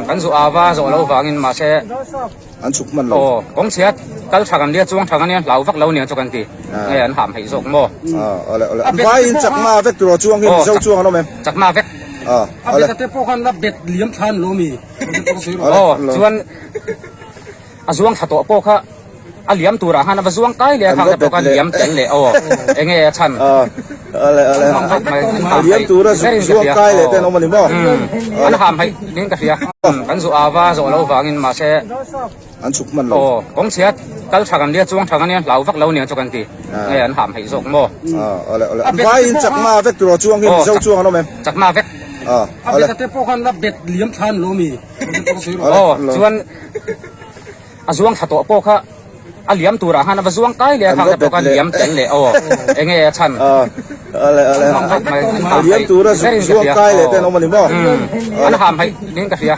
Kan zu ava zawh lo vangin mahse an chhuk hman lo. Aw, kawng chhiat kal tha kan nia chuang tha kan nia hlau vak lo nia chu kan ti. Nge an ham theih zawk maw? Awle awle. An vaiin chakma vek tur aw chuang hi Mizo chuang an awm em? Chakma vek. Awle. A bet a te pawh khan la bet liam thla an lo mi. Aw, chuan A zuang thla tawh pawh kha a liam turah khan a va zuang kai leh a khang te pawh kha liam tel leh aw enge a chhan A liam tura zuang kai leh te an awm a ni maw? An ham haih niin ka hria. Kan zu ava zawh lo vangin mahse an chhuk hman lo. Aw kawng chhiat kal tha kan nia chuang tha kan nia hlau vak lo nia chu kan ti. Nge an ham haih zawk maw? Awle awle. An vaiin chakma vek tur aw chuang hi Mizo chuang an awm em? Chakma vek. A bet a te pawh khan la bet liam thla an lo mi. Aw chuan a zuang thla tawh pawh kha a liam turah khan a va zuang kai leh a khang te pawh kha liam tel leh aw enge a chhan A liam tura zuang kai leh te an awm a ni maw? An ham haih niin ka hria.